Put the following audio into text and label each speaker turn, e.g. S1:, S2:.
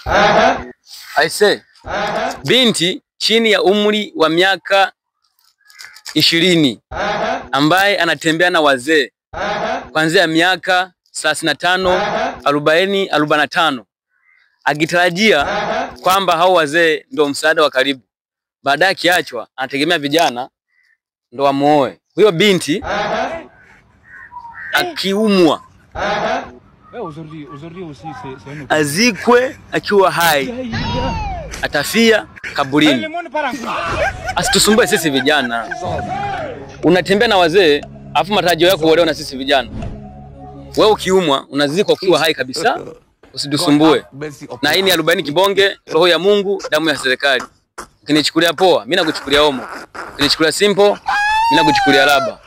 S1: I say, binti chini ya umri wa miaka 20 ambaye anatembea na wazee kuanzia miaka 35, 40, 45 akitarajia kwamba hao wazee ndio msaada wa karibu, baadaye akiachwa anategemea vijana ndo wamuoe. Huyo binti akiumwa azikwe akiwa hai, atafia kaburini. Asitusumbue sisi vijana. Unatembea na wazee afu matarajio yako uolewe na sisi vijana. Wewe ukiumwa unazikwa ukiwa hai kabisa, usitusumbue. Na hii ni 40 kibonge, roho ya Mungu, damu ya serikali. Ukinichukulia poa, mimi nakuchukulia omo. Ukinichukulia simple, mimi nakuchukulia raba.